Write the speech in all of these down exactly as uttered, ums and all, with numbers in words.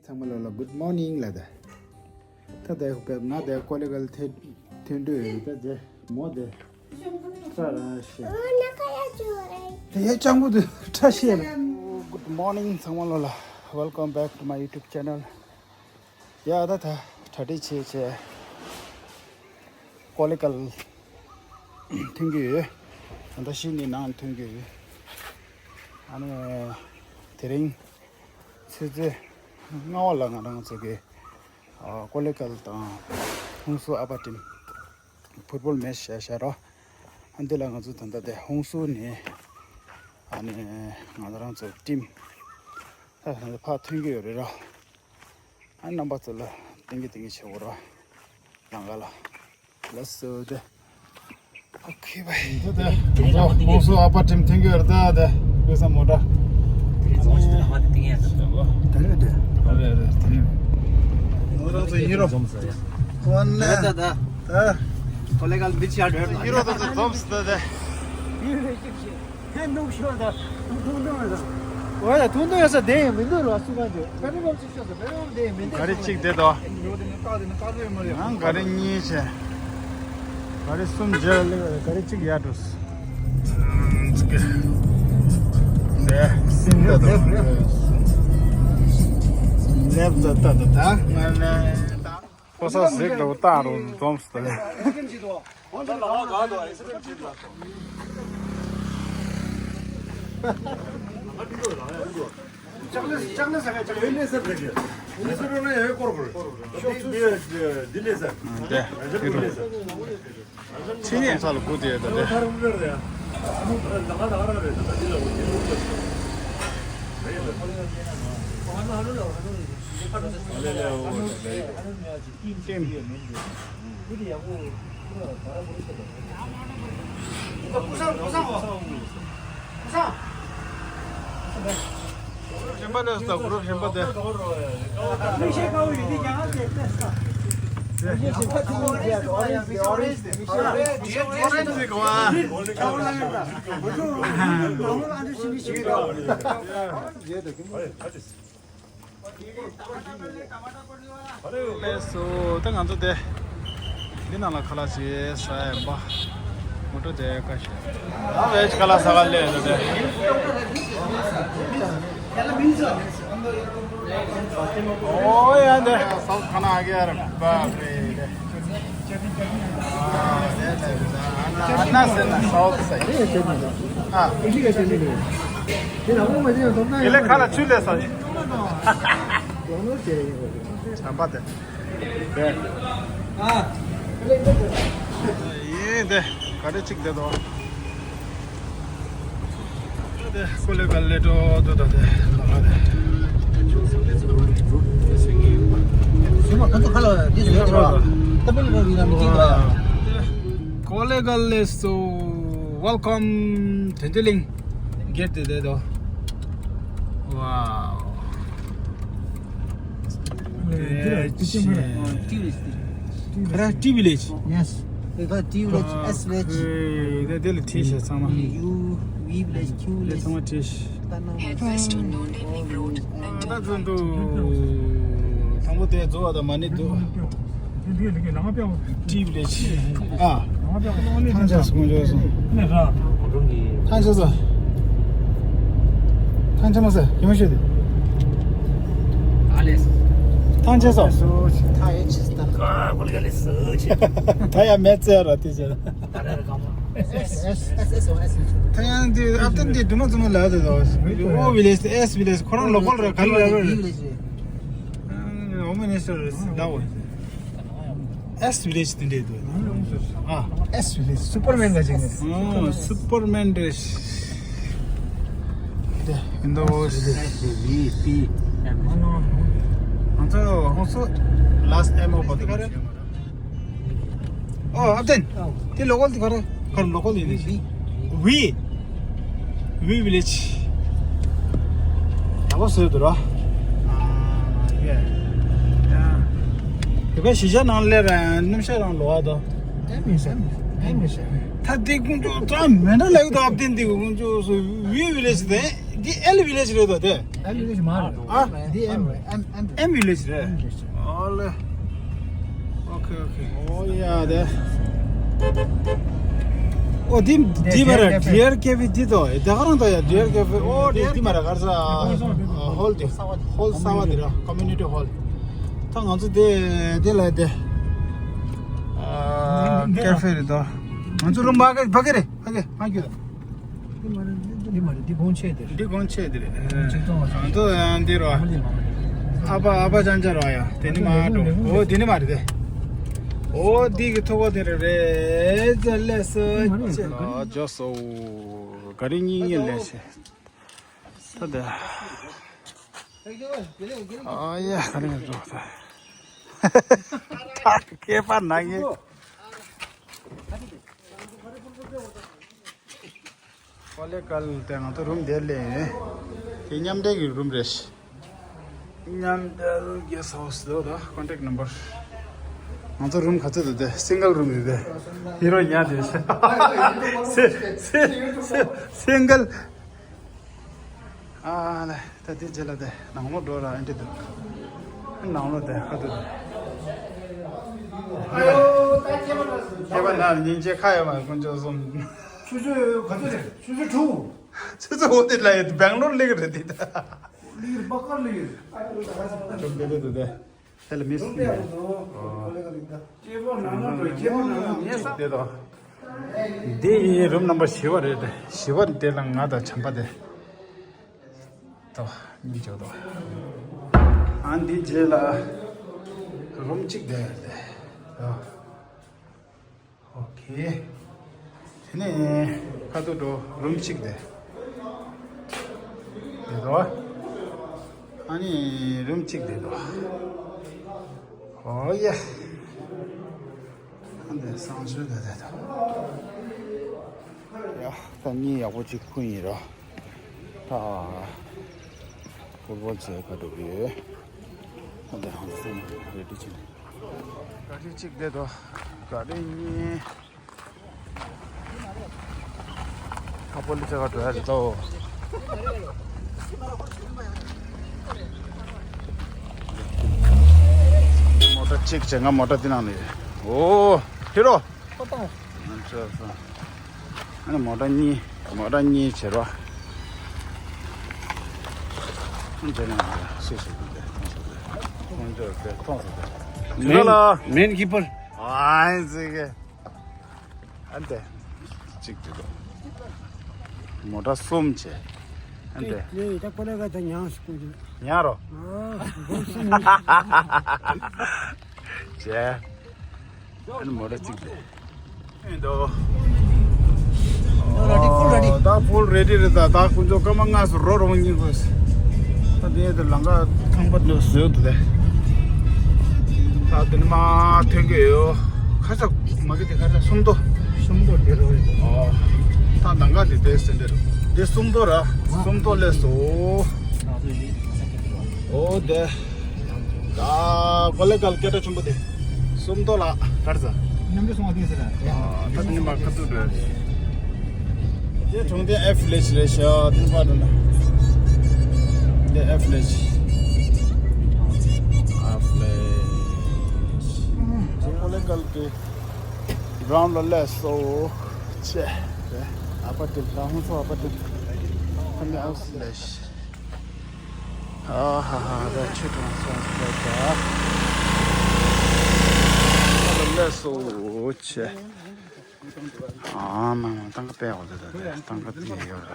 ཚང་མ་ལོ་ལ་good morning ལ་ད། ད་དེ་བེབ་ང་དེ་ཀོ་ལི་གལ་ཐེ་ཐོན་འདོད་ཡོད། ད་དེ་མོ་དེ་ས་ར་ཤེ། དེ་ཡ་ཅང་པོ་དུ་ཁྲ་ཤེ་ལ། Good morning ཚང་མ་ལོ་ལ། Welcome back to my YouTube channel. ཡ་ད་ད་གྲ་སྒྲིག་བྱས་བྱས། ཀོ་ལི་གལ་ཐོན་གྱི་ཡོད། ད་ལྟ་ཤི་ནི་ནང་ཐོན་གྱི་ཡོད། ཨ་ནི་དེ་རིང་ཚེས་ཚེས་ལྔ་བ་ལ་ང་རང་ཚོ་གི་ཨ་ཀོ་ལི་གལ་དང་ཧུན་སུར་ཨ་པ་ཊིམ་ཕུཊ་བོལ་མེཆ་བྱས་བཞག་རོགས། ཨ་འདི་ལ་ང་ཚོ་ད་ལྟ་དེ་ཧུན་སུར་ནས་ཨ་ནི་ང་རང་ཚོ་ཊིམ་ད་ཕར་ཐོན་གྱི་ཡོད་རེད་རོགས། ཨ་རྣམ་པ་ཚོ་ལ་ཏིང་གི་ཏིང་གི་བྱེད་འོ་ར། ལང་ག་ལ། Let's do the. Okay, bye. ད་ད་ཧོ་སོ་ཨ་པ་ཊིམ་ཐེང་གི་ར་ད་ད་བེ་ས་མོ་ཏྲ། ད་རེད་ད། ཨ་རེད་རེད་ཐེང་གི། ང་རང་ཚོ་ཡིན་རོ། ཝན་ན་ད་ད། ད་ཀོ་ལི་གལ་བི་ཆི་ཡར་ཡིན་རོ་ད་ད་འཛོམས་ད་ད། ཧེ་ནུབ་ཤོར་ད། ཐུང་ཐུང་ཐུང་ད། འོ་ཡ་ཐུང་ཐུང་ཡ་ས་དེ་ཡང་མི་འདུག་ར་སུ་ག་འདུག་པེ་རི་རོམ་ཅིག་ཤོར་ད་པེ་རི་རོམ་དེ་ཡང་མི་འདུག་ག་རེ་གཅིག་དེ་དོ། ཡོད་དེ་ནི་ཀ་དེ་ནི་ཀ་ཟོས་མ་རེད། ང་ག་རེ་གཉིས་བྱས། ག་རེ་གསུམ་བྱས་ལེ་ག་རེ་གཅིག་ཡར་འགྲོ། དེ་སིན་ད་དོ། ལེབ་ད་ད་ད་ད་ང་ནི་ད། ཕོ་ས་ཟིག་ལོ་ཏང་རུ་འཛོམས་སྟེ། ཕྱི་ཉིན་ས་ལ་སྒུག་བསྡད་ཡོད་ད་དེ། ཀྲིམ། གཞན་པ་ལས་ད་གུ་རུབ་གཞན་པ་དེ། ལགས་སོ། ད་ང་ཚོ་དེ་འདི་ནང་ལ་ཁ་ལག་ཅིག་ཟ་ཡ་ཡིན་པ། མོ་ཊ་དེ་ཀ་ཤ། ད་བེཇ་ཁ་ལག་ཟ་ག་སླེབས་ཡོད་དེ། ཨོ་ཡ་དེ་སོག་ཁ་ན་ཨ་གེ་ཡ་ར་བབ་རེད་དེ། ཨ་ན་ཟེར་ན་སོག་ཟེར། ཨ། དེ་ལས་ཁ་ལ་ཆུ་ལས་ས་ཡིན། བྱམས་པ་དེ། ཡིན་དེ་ག་རེ་གཅིག་བསྡད་དོ། དེ་ཀོ་ལི་གལ་ལེ་འགྲོ་འདུག་ད་དེ་ལ་ལ་དེ། སུ་མ་ཁོ་ཚོ་ཁ་ལ་འདི་བཟོས་ཏེ་ར། ཏ་པི་ལི་ར་བི་ན་མི་ཅིག་ལ་ཡ། ཀོ་ལི་གལ་ལེ་སོ། Welcome དོན་ལྡན་གླིང་། གེ་ཊི་དེ་དེ་དོ། Wow. ཊི་ཝི་ལེཇ། Yes. They got T village, S village. དེ་དེ་ལ་ཊི་ཤ་ཚང་མ། U, V village, Q དེ་village. ཚང་མ་ཊི་ཤ། Head west on North Evening Road, ད་ཚོ་འདུག་དང་པོ་དེ་རྫོགས་པ་དང་མ་ཎི་འདུག་ཊི་ཝི་ལེཇ། ཨ། ཐང་ཆད་སོང་། ཐང་ཆད་སོང་། ཐང་ཆད་མ་ཟེར་ཡོང་ཤོད་དེ། ཐང་ཆད་སོང་། ད་ཡ་མེད་ཚེ་ར་དེ་ཆེ། ད་ཡང་འདི་ཨ་ཏན་འདི་དུ་མ་ཙུ་མ་ལ་དེ་དོ། ཨོ་ཝི་ལེཇ། ཨེས་ཝི་ལེཇ། ཁོ་རང་ལོ་ཀལ་ར་ག་ལ་ར། ཨོ་མི་ནི་སི་ཊར་ལ་འོ། ཨེས་ཝི་ལེཇ་དེ་འདྲས་འདུག་ཨ། ཨེས་ཝི་ལེཇ། སུ་པར་མེན་ག་ཅིག་ནས། ཨོ་སུ་པར་མེན་རེད། དེ་ཨིན་དོ། ཨེས་ཝི་པི་ཨེམ། ང་ཚོ་ཧོང་སུ་ལ་སི་ཊི་ཨེམ་ཨོ་པ་དེ་ག་རེ། ཨོ་ཨ་ཏན། དེ་ལོ་ཀལ་དེ་ག་རེ། ག་རེ་ལོ་ཀལ་ཡིན་ནི། ཝི། ཝི་ཝི་ལེཇ། ཡག་པོ་བཟོས་འདུག་ར། ཨ་ཡེ། ཡ། དེ་ག་གཞིས་ཆགས་ནང་སླེབས་ར་ཡང་སྣུམ་ཞག་རང་ལོག་ཨ་དོ། ཨེ་མི་ཟེར། ཨེམ་རེད་ཤག་ད་འདི་ཀུན་སྤྱོད་ཙམ་མེད་འདྲ་ལབ་ཀྱི་འདུག་ཨབ་དེ་འདི་ཀུན་སྤྱོད་སུ་ཝི་ཝི་ལེ་ཇི་རེད། འདི་ཨེལ་ཝི་ལེ་ཇི་རེད་དོ་དེ། ཨེལ་ཝི་ལེ་ཇི་མ་རེད། ཨ། འདི་ཨེམ་རེད། ཨེམ་ཨེམ་རེད། ཨེམ་ཝི་ལེ་ཇི་རེད། ཨེམ་ཝི་ལེ་ཇི། ཨོ་ལེ། ཨོ་ཁེ་ཨོ་ཁེ། ཨོ་ཡ་དེ། ཨོ་འདི་འདི་མ་རེད། ཌི་ཨར་ཀེ་ཕེ་འདི་དོ། ད་ག་རང་དོ་ཡ། ཌི་ཨར་ཀེ་ཕེ། ཨོ་འདི་འདི་མ་རེད། ག་རེ་ཟ། ཧོལ་འདི་ཧོལ་གསར་པ་འདི་ར། ཀོ་མུ་ནི་ཊི་ཧོལ། ད་ང་ཚོ་དེ་དེ་ལ་དེ། ཨ། ཀེ་ཕེ་རེད་དོ། ང་ཚོ་རུམ་ཕ་གི་ཕ་གི་རེད། ཕ་གི་ཕ་གི་རེད། འདི་མ་རེད། འདི་མ་རེད། འདི་དགོང་ཕྱེད་དེ་རེད། འདི་དགོང་ཕྱེད་དེ་རེད། ཆིག་སྟོང་བ། ང་ཚོ་ཡང་འདི་རོ། ཨ་པ་ཨ་པ་ཅང་ཅང་རོ་ཡ། དེ་ནི་མ་འགྲོ། འོ་དེ་ནི་མ་རེད་དེ། འོ་འདི་གི་ཐོག་པ་དེ་རེད་རེད། ཙ་ལེ་སོ་ཅེ། ཨ་ཇོ་སོ། ག་རེ་གཉིས་གཉིས་ལས་ཤེ། ད་དེ། ཨ་ཡ་ག་རེ་འགྲོ་ད། ད་སྐེད་པ་ན་ངེ། ཀོ་ལེ་ཀལ་དེ་ང་ཚོ་རུམ་དེར་ལེན་ཡོད། དེ་མཉམ་འབྲེལ་གྱི་རུམ་རེད། མཉམ་འབྲེལ་གེ་སི་ཧའུ་སི་དོ། ད་ཀོན་ཊེག་ནམ་བར། ང་ཚོ་རུམ་ག་ཚོད་འདུག་དེ། སིང་གལ་རུམ་རེད་དེ། ཧི་རོ་ཉལ་དེ། སི་སི་སི་སིང་གལ། ཨ་ལེ། ད་དེ་རྗེས་ལ་དེ་ནང་ལོགས་འགྲོ་ར། ཨེ་འདྲ་འདུག་ནང་ལོགས་དེ་ཁ་ཐུག་དེ། ཁྱེད་པ་ན་སྙིང་རྗེ་ཁ་ཡོད་མ། དཀོན་མཆོག་གསུམ། ཆུ་ཚོད་ག་ཚོད་རེད། ཆུ་ཚོད་དྲུག་ཆུ་ཚོད་འོ་དེ་ལ་ཡོད། སྦེང་ལོར་སླེབས་རེད་དེ། ད་སླེབས་པ་ཀར་སླེབས་ཡོད། ཁྱོད་འདི་འདྲ་འདུག་དེ། དེ་ལ་མི་སུ་མེད། དེ་དང་། འདི་ཡི་རུམ་ནམ་བར་བཞི་པ་རེད། བཞི་པ་དེ་ལ་ང་དང་བྱམས་པ་དེ་དང་གཉིས་འཇོག་དང་། ཨ་འདི་རྗེས་ལ་རུམ་གཅིག་དེ་རེད་དེ། ཨོ་ཁེ། དེ་ནས་ཁ་ཐུག་འགྲོ། རུམ་གཅིག་དེ་དེ་དོ། ཨ་ནི་རུམ་གཅིག་དེ་དོ། ཨོ་ཡ། ཨ་འདི་སང་ཞོལ་དེ་དེ་དོ། ཡ། ད་གཉིད་ཡག་པོ་ཅིག་ཁུག་ཡིན་ར། ད་ཕུཊ་བོལ་བྱེད་ག་འགྲོ་གི་ཡོད། ཨ་འདི་ཧང་སང་རེ་ཌི་ཅིག་ག་རེ་གཅིག་བསྡད་དོ། ག་རེ་གཉིས། ཁ་པོ་ལི་ཅ་ག་འགྲོ་ཡ་རེད་དོ། མོ་ཊ་གཅིག་བྱས། ང་མོ་ཊ་འདི་ནང་ནས། ཨོ་ཧི་རོ། ཨ་ནི་མོ་ཊ་གཉིས། མོ་ཊ་གཉིས་བྱེད་རོགས། ཨ་འདྲ་ན་སུ་སུ་དེ་མཐོང་སོང་དེ། མཐོང་སོང་དེ། མཐོང་སོང་དེ། མེན། ལ་ལ། མེན་ཀི་པར། ཨའི་ཟེ་གེ། ཨ་འདྲ། གཅིག་དེ་དོ། མོ་ཊ་གསུམ་བྱས། ཨ་འདྲ། ལེ་ད་ཀོ་ལེ་ག་ད་ཉང་སུ་ཀུ་ཉང་རོ། ཨ་སྒོ་གསུམ། བྱས། ཨ་ནི་མོ་ཊ་གཅིག་དེ། ཨེ་འདུག་ད་ཕུལ་རེ་ཌི་རེད། ད་ད་ཕུལ་རེ་ཌི་རེད། ད་ད་ཁོང་ཚོ་སྐར་མ་ལྔ་སུ་རོ་རོ་སྙིང་དགོས། ད་དེ་ད་ལམ་ཁ་ཁང་པ་འདི་བཟོས་འདུག་དེ། ད་དེ་ནི་མ་ཐོན་གི་ཡོད། ཁ་ས་མ་གི་དེ་ཁ་ས་སུམ་མདོ། སུམ་མདོ་དེ་རོ་རེད། ཨོ། ད་ནང་ག་དེ་དེ་སེ་འདྲ་རེད། དེ་སུམ་མདོ་ར། སུམ་མདོ་ལས་སོ། ཨོ་དེ། ད་ཀོ་ལེ་གལ་སྐད་གྲགས་ཆེན་པོ་དེ། སུམ་མདོ་ལ་གར་ཟ། མཉམ་དུ་སོང་བ་དེ་ཟེར་ར། ད་དེ་ནི་མ་ཁ་ཐུག་འགྲོ། དེ་གྲོང་སྡེ་ཨེཕ་ལེ་ཇི་རེད་ཤག་དེ་པར་འགྲོ་ན། དེ་ཨེཕ་ལེ་ཇི། ཨེཕ་ལེ་ཇི། ཀོ་ལེ་གལ་གི་གྲོང་ལ་ལས་སོ། ཆེ། ཨ་པ་ཏི་ད་ཧུང་སོ་ཨ་པ་ཏི། ཨེཕ་ལེ་ཇི། ཨ་ཧ་ཧ། ད་ཆུ་གྲོང་སོང་ཟེར་ད། ཨ་ལ་ལས་སོ་ཆེ། ཨ་མ་མ། ཏང་ཀ་པད་འོ་དེ་ད་དེ་ཏང་ཀ་དེ་ཡོད་ར།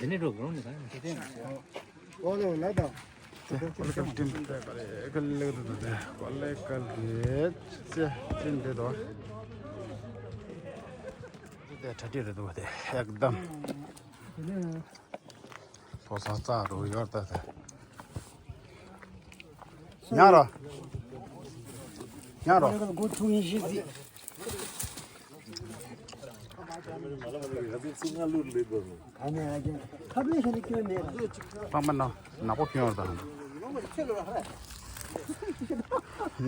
དེ་ནས་འགྲོ་གོང་ནས་ད་ནས་ཁྱེད་ལྟས་ང་ཆོག་ཨོ་ལོ་ལ་དང་། དེ་ཀོ་ལེ་གལ་ཏིམ་པད་ཀ་ལེ་ཀལ་ལེ་དུ་དེ་ཀོ་ལེ་གལ་གི་ཅེ་ཏིམ་དེ་དོ། དེ་གྲ་སྒྲིག་རེད་འདུག་དེ་ཨེག་དམ། ལྷོ་ས་རྩ་རུ་ཡོད་ད་དེ། ཉག་རོ། ཉག་རོ། སྒོ་ཆུང་ཡིན་ཤེས་ཟིག་པང་པ་ནག་ནག་པོ་གྱོན་ཡོད་ད།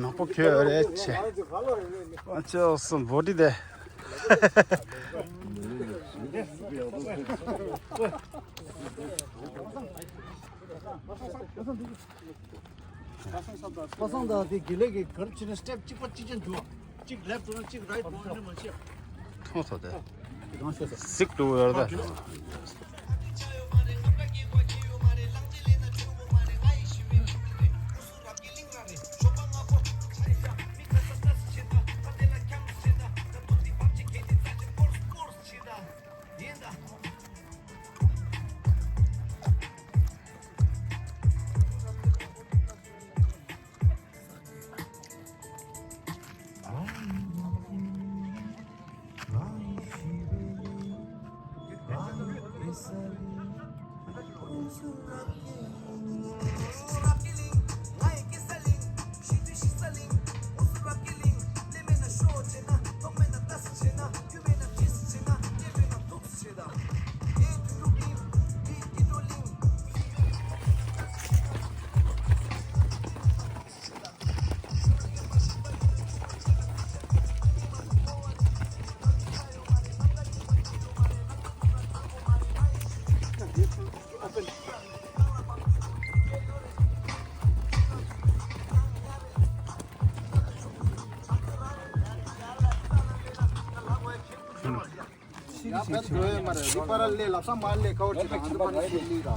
ནག་པོ་གྱོན་ཡོད་རེད་ཆེ། ཨ་ཅོ་སུ་བོ་ཏི་དེ། པ་སངས་དང་དེ་དགེ་ལེགས་ཀྱི་ག་རེ་བྱས་ན་སི་ཊེབ་གཅིག་པ་གཅིག་ཅན་འགྲོ། གཅིག་ལེབ་འགྲོ་ན་གཅིག་རའིཊ་འགྲོ་ན་མ་ཤེས། མཐོང་ས་དེ། གཟིགས་འགྲོ་ཡོད་རེད་ད། ཡང་བེད་འགྲོ་ཡོད་མ་རེད། རི་པ་ར་ལས་ལབ་ས་མ་ལས་ཁ་བོར་ཅིག་དང་འདི་པར་ནས་ལི་ར།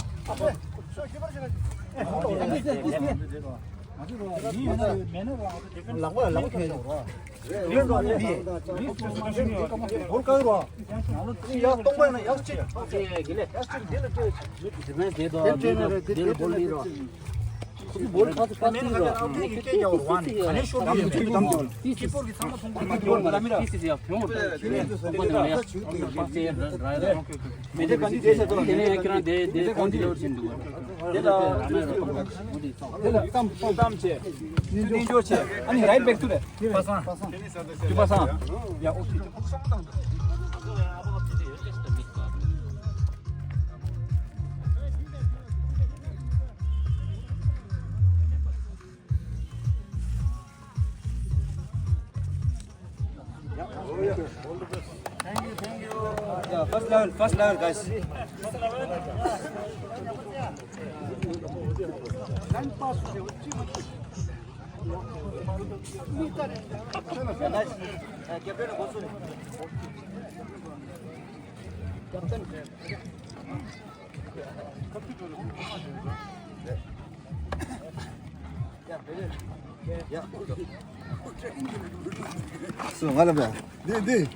ལག་པ་ལག་པ་ཁྱེར་ཡོང་། བོར་ཀ་ཡོད་ར། ཡ་སྟོང་པ་ཡིན་ན་ཡ་གཅིག་ཡ་གཅིག་འདི་ལ་སྤྲད། འདི་ལ་སྤྲད། འདི་ལ་སྤྲད་ན་རེད། འདི་འདི་ལ་སྤྲད་ན་རེད། འདི་ལ་སྤྲད་ན་རེད། ཁོ་ཚོ་བོད་ལ་ཕར་ཚུར་ཕར་ཚུར་རོ། ཨ་མེ་རི་ཀའི་རྒྱལ་བ་རུ་ཝང་ནས་ག་ནས་ཤོར་གི་ཡོད་མེད་ཀྱི་གཏམ་དོན། ཏི་སི་སི་ཡ་ཕྱོགས་ཏི་སི་སི་ཡ་ཕྱོགས་ཏི་སི་སི་ཡ་ཕྱོགས་ཏི་སི་སི་ཡ་ཕྱོགས་ཏི་སི་སི་ཡ་མེ་དེ་ག་ནས་དེ་ཟེར་དོ། དེ་ནས་ཁྱེད་རང་དེ་དེ་གོང་དེ་ལོར་ཕྱིན་འདུག་དེ་ལ་གཏམ་གཏམ་བྱས། རྣལ་འབྱོར་བྱས། ཨ་ནི་རའིཊ་བེག་ཏུ་རེད། པ་སངས། པ་སངས། ཡ་ཨོ་ཁེ། Yeah, first level, first level, guys. Guys, uh, captain, go, sir. Captain. So, what about? Did, did.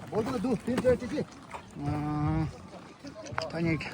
What do I do? Team strategy. Uh, Thank you.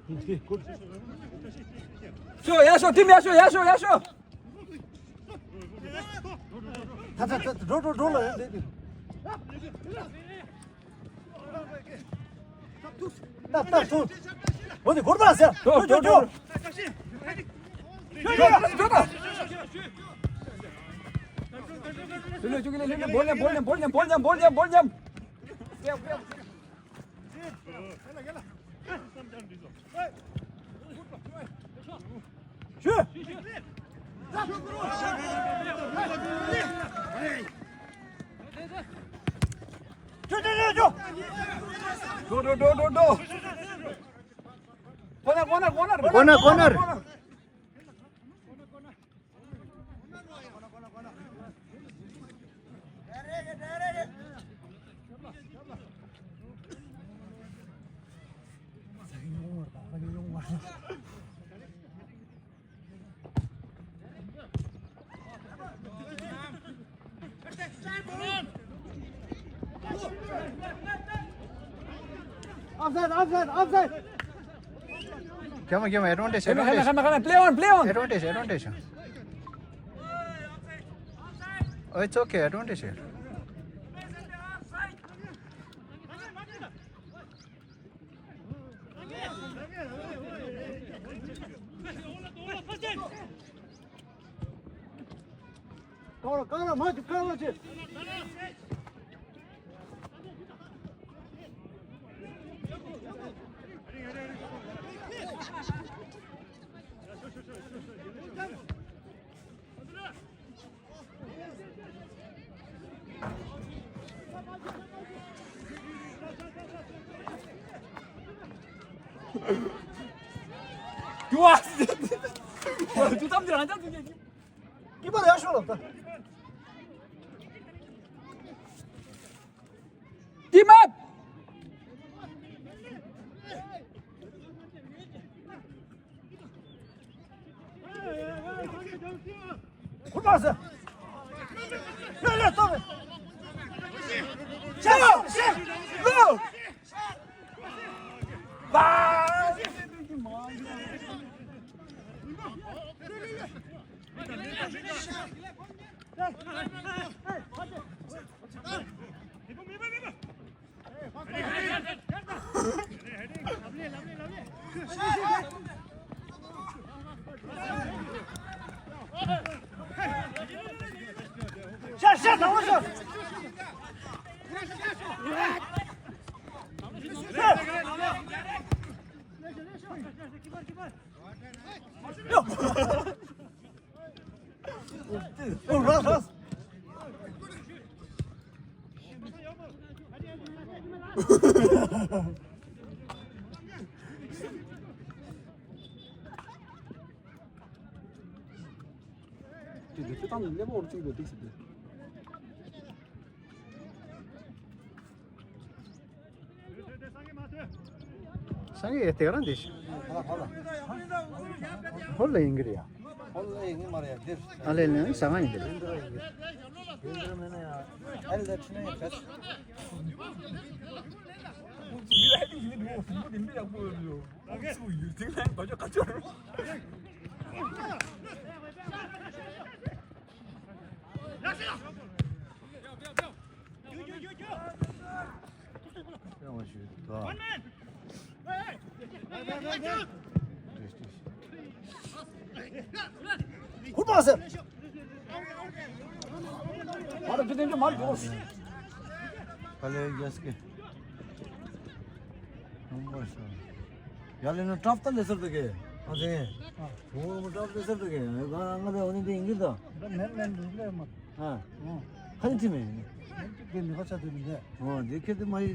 ཤོག་ཡར་ཤོག་ཊིམ་ཡར་ཤོག་ཡར་ཤོག་ཡར་ཤོག་ད་ད་ད་འགྲོ་འགྲོ་འགྲོ་ལ་ཡ་འདི་འདི། ད་ད་ཐུག་འོ་ནི་སྒོར་ད་ཟེར། འགྲོ་འགྲོ་འགྲོ། འགྲོ་འགྲོ། འགྲོ་འགྲོ། འགྲོ་འགྲོ། འགྲོ་འགྲོ། འགྲོ་འགྲོ། འགྲོ་འགྲོ། འགྲོ་འགྲོ། འགྲོ་འགྲོ། འགྲོ་འགྲོ། འགྲོ་འགྲོ། འགྲོ་འགྲོ། འགྲོ་འགྲོ། འགྲོ་འགྲོ། འགྲོ་འགྲོ། འགྲོ་འགྲོ། Corner, corner, corner. Corner, corner. Offside, offside, offside. Come on, come on, advantage, advantage. Come on, come on, come on, play on, play on. Advantage, advantage. Oh, it's okay, advantage. Team up! སངས་རྒྱས་དེ་རང་འདི་ཧོ་ལ་ཡིན་གི་རེད་ཡ། ཨ་ལེ་ལེ་ཟ་ཁང་ཡིན་གི་རེད། ཡ་ལེ་ན་ཀྲབ་ཏ་ལེ་སར་ཏ་གེ། ཨ་ཙེ། ཨོ་མ་ཀྲབ་ལེ་སར་ཏ་གེ། ང་ང་བེ་འོ་ནི་དེ་ཨིན་གྱི་ད། ད་མེན་མེན་རུ་ལེ་མ། ཨ། ཁ་ནི་ཐི་མེ། མེན་ཅིག་དེ་མི་ཁ་ཆ་དེ་མི་འདྲ། ཨོ་དེ་ཁེ་དེ་མ་ཡི་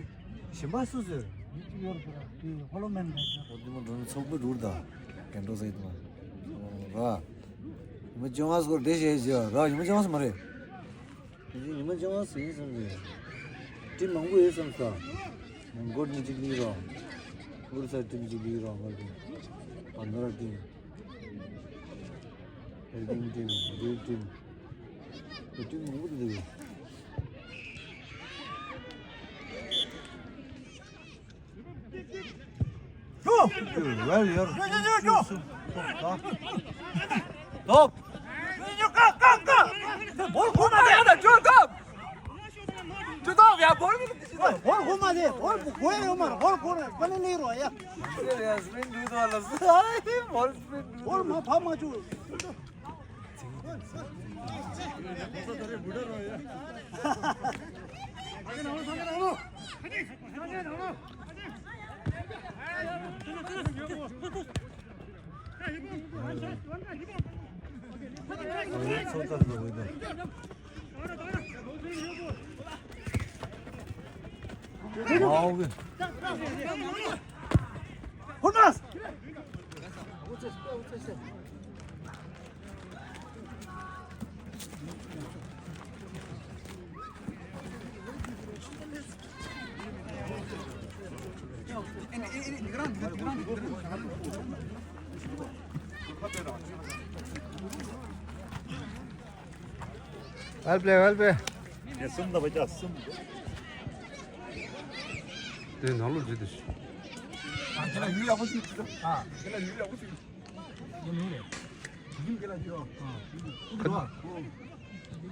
ཞིམ་པ་སུ་ཟེར། མི་ཅིག་ཡོར་ཟེར་དེ་ཧོ་ལོ་མེན་མེན་ཟེར། ཨོ་དེ་མ་འགྲོ་ནི་ཚོགས་པ་རུར་ད། གན་འགྲོ་ཟེར་དུ་མ། ར། ཡི་མ་ཅོང་ཨ་སྐོར་དེ་ཞེས་ཟེར་ར་ཡི་མ་ཅོང་ཨ་སུ་མ་རེད། དེ་ཉི་མ་ལྕང་བ་ཟིན་སོང་ཟིན། ཊིམ་མང་པོ་ཡོད་བསམ་ས། མོང་གོལ་ཊིམ་གཅིག་ལི་རོ། ཨུ་རུ་ས་ཊིམ་གཅིག་ལི་རོ། ང་ཚོ་ཨ་ན་ར་ཊིམ། ཧེ་ཌིང་ཊིམ། རུའི་ཊིམ། དེ་ཊིམ་མང་པོ་འདུག Well, you're. Stop. Stop. Stop. ཅུ་ཐོབ་ཡ་བོར་གི་ནི་ཅི་ཐོབ། བོར་ཁོ་མ་རེད། བོར་བོར་ཡོད་མ་རེད། བོར་ཁོ་རེད། པ་ནི་ལི་རོ་ཡ། སི་རི་ཡས་སི་རིང་འདུག་ཐོག་ལ་སི་ཧའི་བོར་སི་རིང་འདུག་བོར་མ་ཕབ་མ་བཅུག Well play, well play. ཡ་གསུམ་དང་པོ་ཅག་གསུམ། དེ་ནང་ལོགས་འཛུལ་དུ་ཞུ། ཨ་ཁྱེད་ལ་ཡུལ་ཡག་པོ་ཞིག་ཞུ། ཨ་ཁྱེད་ལ་ཡུལ་ཡག་པོ་ཞིག་ཞུ། ཡུལ་ཡུལ་རེད། ཡུལ་ཁྱེད་ལ་ཡུལ་ཨ་ཡུལ་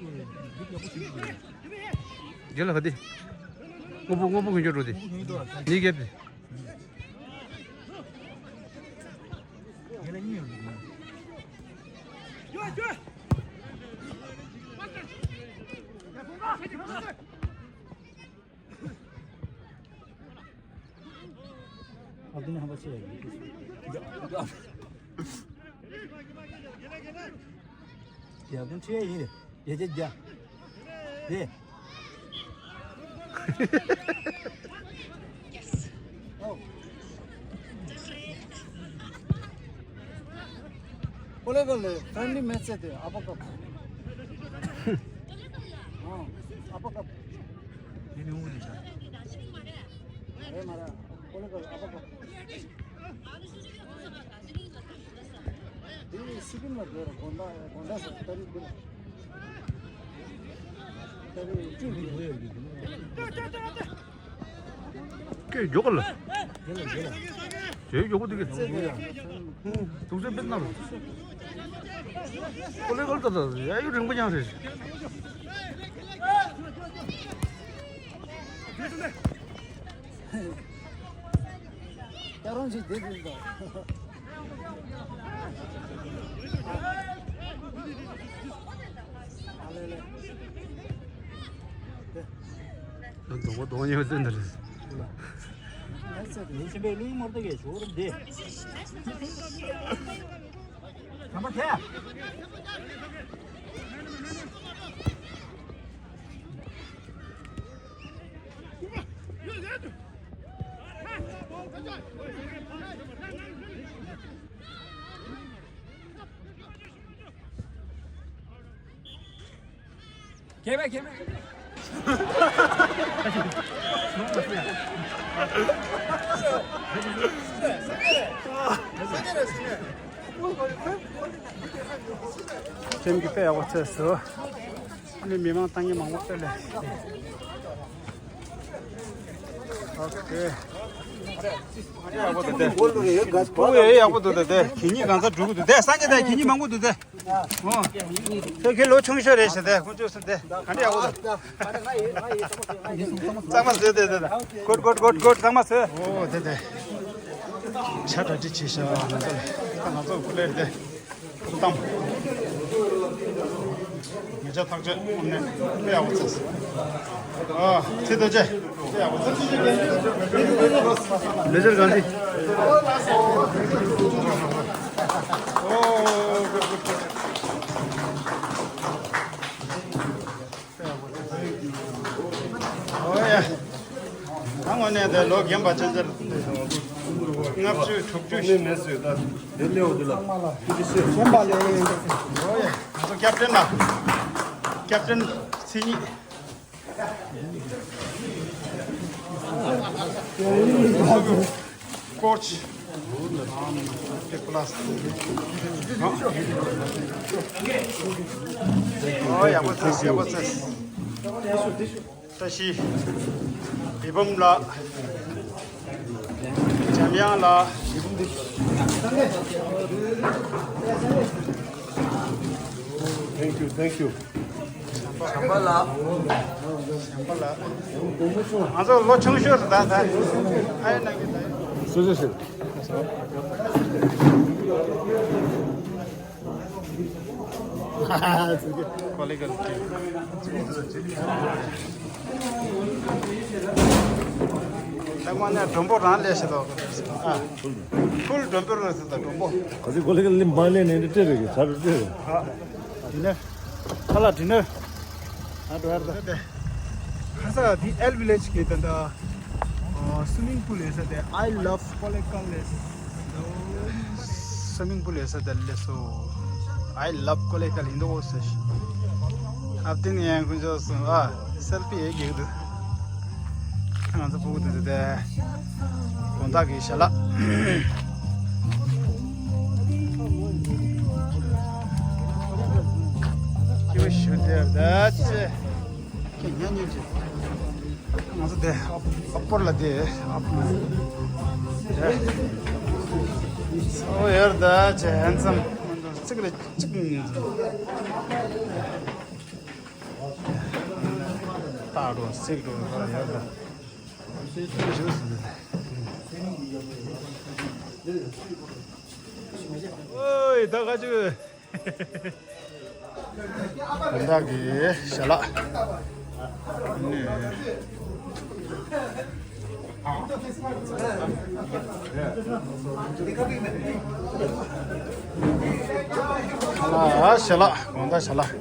ཡུལ་ཡག་པོ་ཞིག་ཞུ། རྒྱལ་ལ་ག་དེ། དངོས་པོ་དངོས་པོ་གི་འཇོག་འགྲོ་དེ། ནི་རྒྱབ་དེ། ཨ་བདུན་ཧམ་པ་ཆེ་ཡ་ཡིན། ཡ་བདུན་ཆེ་ཡ་ཡིན། བརྒྱད་བརྒྱད་བརྒྱ། དེ། ཀོ་ལེ་ཀོ་ལེ་friendly match ཚེ་དེ་ཨ་པ་ཀབ། ཨ་པ་ཀབ། དེ་ནི་འུ་ལི་ཤ། རེད་མ་རེད། ཀོ་ལེ་ཀོ་ལེ་ཨ་པ་ཀབ། དེ་ནི་སི་པིན་ལ་དགོས་ར་དགོན་པ་དགོན་པ་ཟེར་ཏ་རིག་དགོས། ཏ་རིག་ཅུ་དགོས། སྐད་མགྱོགས་ག་ལ། ཇེ་མགྱོགས་པོ་འདུག་གི། དུག་སེ་པེ་ནར། ཀོ་ལེ་ཀོ་ལེ་ད་ད་ཡ་ཡུ་རིང་པོ་ཡང་རེད། སྐྱ་རོང་ཞིག་བསྡད་ཀྱི་འདུག་ཨ་ལེ་ལེ། དེ། ད་དོག་པ་དོག་ཉེ་བ་ཙེ་འདི་རེད། ཨ་ཙེ་ནི་ཆེན་པོའི་གླུ་མོར་ཏོ་གས་ཞོར་འདི། གམ་པ་དེ། ཁེ་མེ་ཁེ་མེ། ཁྲིམས་ཀྱི་དཔེ་ཡག་པོ་བཙལ་སོང་། ཨ་ནི་མི་མང་བཏང་མཁན་མང་པོ་དཔེ་ལས། ཨོ་ཁེ། ཡག་པོ་འདུག་དེ། ཕྲུ་གུ་ཡག་པོ་འདུག་དེ། དེ་གད་སྙིགས་གང་ཚ་འགྲོ་གི་འདུག་དེ། སངས་རྒྱས་དེ་གད་སྙིགས་མང་པོ་འདུག་དེ། ཨོ། ཁྱོད་ཁྱོད་ལོ་ཆུང་ཤོས་རེད་ཤག་དེ་ཁོང་ཚོས་སུ་དེ་ག་འདྲ་ཡག་པོ་འདུག་གཙང་མ་བཟོས་དེ་དེ་དེ། གོད་གོད་གོད་གོད་གཙང་མ་བཟོས། ཨོ་དེ་དེ། ཆ་གྲ་སྒྲིག་བྱས་ཤག་ང་ཚོ་ལ་ང་ཚོ་སྐུ་ལས་དེ། ཏམ། ཉེ་ཆར་ཐག་གཅོད་དངོས་གནས་དཔེ་ཡག་པོ་བྱས་སོང་། ཨ་ཚེ་རྡོ་རྗེ་དཔེ་ཡག་པོ་བྱས་སོང་། ལེ་ཇར་ག་འདི། ཨོ་གུད་གུད་གུད། དཔེ་ཡག་པོ་བྱས་སོང་། ཨོ་ཡ། ད་དངོས་གནས་དེ་ལོ་རྒན་པ་ཅན་ཅན། ལྔ་བཅུ་དྲུག་ཅུ་ཞིག་མེད་ཟེར་ད། དེ་ལེའོ་དེ་ལ། དེ་དེ་ཤེས། གཞན་པ་ལས། ཨོ་ཡ། ང་ཚོ་ཀེབ་ཏན་ལ། ཀེབ་ཏན་མཚན་ཉིད། ཀོ་ཆི། ཨམ། ཀེ་པ་ལ་སི། ཨོ་ཡག་པོ་བྱས་ཡག་པོ་བྱས། བཀྲ་ཤིས། བི་བམ་ལགས། འཇམ་དབྱངས། ཡང་ལ། Thank you, thank you. བྱམས་པ་ལགས། བྱམས་པ་ལགས། ང་ཚོ་ལོ་ཆུང་ཤོས་རེད་ད་ད། ཨ་ཡེ་ནང་གི་ད། སུ་སུ་སུ། ཀོ་ལི་གལ་ཊི། ད་མ་ནས་མགྲོན་པོ་རང་ལས་ཤེས་དོ། ཨ། ཕུལ་མགྲོན་པོ་རེད་ཟེར་ད་མགྲོན་པོ། ག་ཚོད་ཀོ་ལི་གལ་ཊི་མ་ལས་ནས་འདི་སྤྲད་རེད་གི་ཚར་སྤྲད་རེད། ཨ། དེ་ནས། ཁ་ལག་ཌི་ནར། ཨ་འགྲོ་ཡར་ད། ཁ་ས་དེ་ཨེལ་ཝི་ལེཇ་གི་ད་ད། སུ་མིང་པུལ་ཡོད་ས་དེ། I love Kolekal ལས། སུ་མིང་པུལ་ཡོད་ས་དེ་ལས་སོ། I love Kolekal ཡིན་འདུག་ཟེར། ཨ་དེ་ནས་ཡང་ཁོང་ཚོ་སོང་ཨ། སེལ་ཕི་ཡེ་གི་འདུག་ང་ཚོ་ཕྲུ་གུ་དེ་ཚོ་དེ། དགོང་དག་གི་ཞལ་ལག་སྐྱིད་པོ་ཞུ་དེར་ད་ཅེ། ཁྱེད་ཉན་ཉན་ཅེ། ང་ཚོ་དེ་ཨ་ཨ་པོར་ལ་དེ་ཨ་པོར་ལ་དེ། ཨོ་ཡར་ད་ཅེ་ཧན་སམ་ཚིག་རེ་གཅིག་ཉན་ཅེ། ཏག་འགྲོ་སིག་འགྲོ་ཡར་ད། ཨོའི་ད་ག་ཅིག་དགོང་དག་གི་ཞལ་ལག་ནི། ཨ་ཞལ་ལག་དགོང་དག་ཞལ་ལག་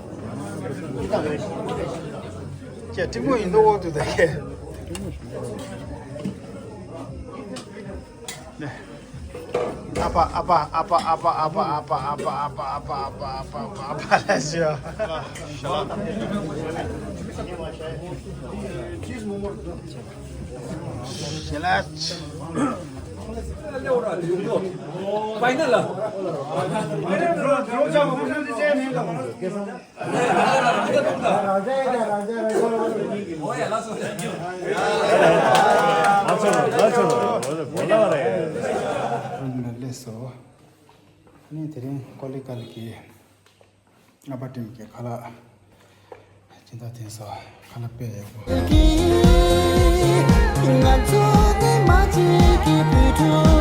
ཀྱེ་ཀྲིག་མོ་ཡིན་འདུག་འོ་དུ་ད་ཀྱེ། ཨ་པ་ཨ་པ་ཨ་པ་ལ་ཞུ། ཞལ་ལག་ལགས་སོ། ནི་དེ་རིང་ཀོ་ལི་གལ་ཊི་གི་ཨ་པ་ཊིམ་གྱི་ཁ་ལག་སྦྱིན་བདག་དེ་ཚོ་ཁ་ལག་དཔེ་ཡག་པོ། ང་ཚོ་ནི་མ་གཅིག་གི་བུ་ཕྲུག